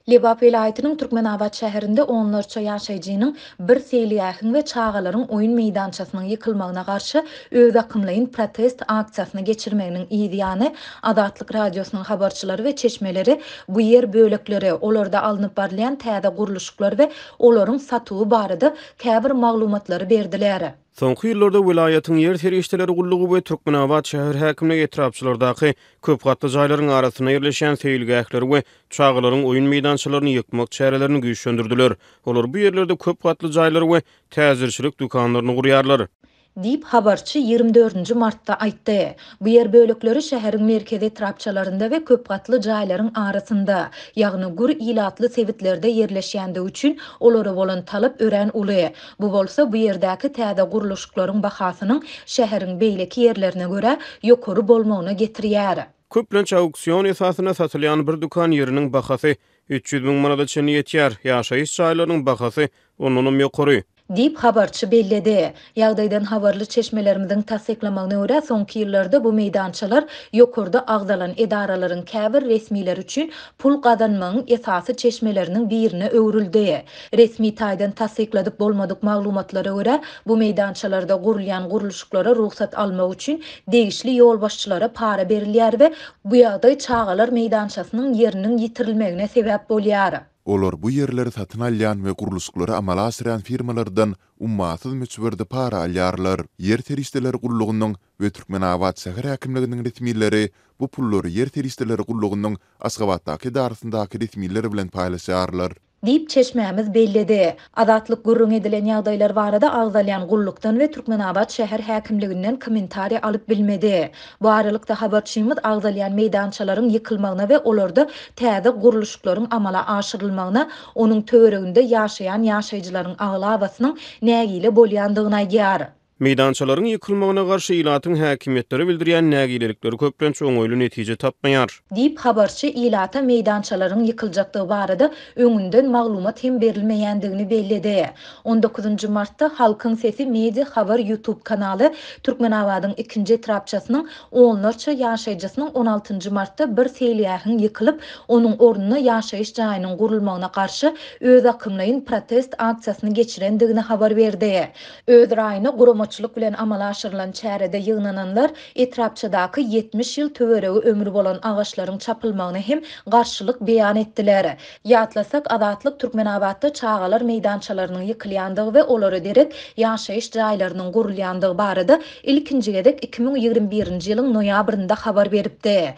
Lebap welaýatynyň Türkmenabat şäherinde onlarça ýaşaýjynyň bir seýilgähiň we çagalaryň oýun meýdançasynyň ýykylmagyna garşy özakymlaýyn protest aksiýasyny geçirmeginiň yz ýany, Azatlyk Radiosynyň habarçylary we çeşmeleri bu ýer bölekleri, olarda alnyp barylýan täze gurluşyklar we olaryň satuwy barada käbir maglumatlary berdiler. Soňky ýyllarda welaýatyň ýer serişdeleri gullugy we Türkmenabat şäher häkimligi etrapçalardaky köp gatly jaýlaryň arasynda ýerleşýän seýilgähleri we çagalaryň oýun meýdançalaryny ýykmak çärelerini güýçlendirdiler. Olar bu ýerlerde köp gatly jaýlary we täjirçilik dükanlaryny gurýarlar. Diýip, habarçy 24 nji martda aýtdy. Bu ýer bölekleri şäheriň merkezi etrapçalarynda we köp gatly jaýlaryň arasynda, ýagny gür ilatly sebitlerde ýerleşýändigi üçin olara bolan talap örän uly. Bu bolsa bu ýerdäki täze gurluşyklaryň bahasynyň şäheriň beýleki ýerlerine görä ýokary bolmagyna getirýär. Köplenç auksion esasynda satylýan bir dükan ýeriniň bahasy 300 müň manada çenli ýetýär, ýaşaýyş jaýlarynyň bahasy ondanam ýokary. Diýip, habarçy belledi. Ýagdaýdan habarly çeşmelerimiziň tassyklamagyna görä, soňky ýyllarda bu meýdançalar ýokarda agzalan edaralaryň käbir resmileri üçin pul gazanmagyň esasy çeşmeleriniň birine öwrüldi. Resmi taýdan tassykladyp bolmadyk maglumatlara görä, bu meýdançalarda gurulýan gurluşyklara rugsat almak üçin degişli ýolbaşçylara para berilýär we bu ýagdaý çagalar meýdançasynyň ýeriniň ýitirilmegine sebäp bolýar. Olar bu ýerleri satyn alýan we gurluşyklary amala aşyrýan firmalardan ummasyz möçberde para alýarlar. Ýer serişdeleri gullugynyň we Türkmenabat şäher häkimliginiň resmileri bu pullary Ýer serişdeleri gullugynyň Aşgabatdaky edarasyndaky resmiler bilen paýlaşýarlar. Diýip, çeşmämiz belledi. Azatlyk gürrüň edilen ýagdaýlar barada agzalýan gullukdan we Türkmenabat şäher häkimliginden kommentariý alyp bilmedi. Bu aralykda, habarçymyz agzalýan meýdançalaryň ýykylmagyna we olarda täze gurluşyklaryň amala aşyrylmagyna onuň töwereginde ýaşaýan ýaşaýjylaryň aglabasynyň nägile bolýandygyny aýdýar. Meýdançalaryň ýykylmagyna garşy ilatyň häkimiýetlere bildirýän nägilelikleri köplenç oňaýly netije tapmaýar. Diýip, habarçy ilata meýdançalaryň ýykyljakdygy barada öňünden maglumat hem berilmeýändigini belledi. On dokuzynjy martda Halkyň sesi media habar YouTube kanaly Türkmenabadyň ikinji etrapçasynyň onlarça ýaşaýjysynyň on altynjy martda bir seýilgähiň ýykylyp, onuň ornuna ýaşaýyş jaýynyň gurulmagyna garşy özakymlaýyn protest aksiýasyny geçirendigini habar berdi. Öz raýyna guramaçylyk bilen amala aşyrylan çärede ýygnananlar etrapçadaky 70 ýyl töweregi ömri bolan agaçlaryň çapylmagyna hem garşylyk beýan etdiler. Ýatlasak, Azatlyk Türkmenabatda çagalar meýdançalarynyň ýykylýandygy we olara derek ýaşaýyş jaýlarynyň gurulýandygy barada ilkinji gezek 2021-nji ýylyň noýabrynda habar beripdi.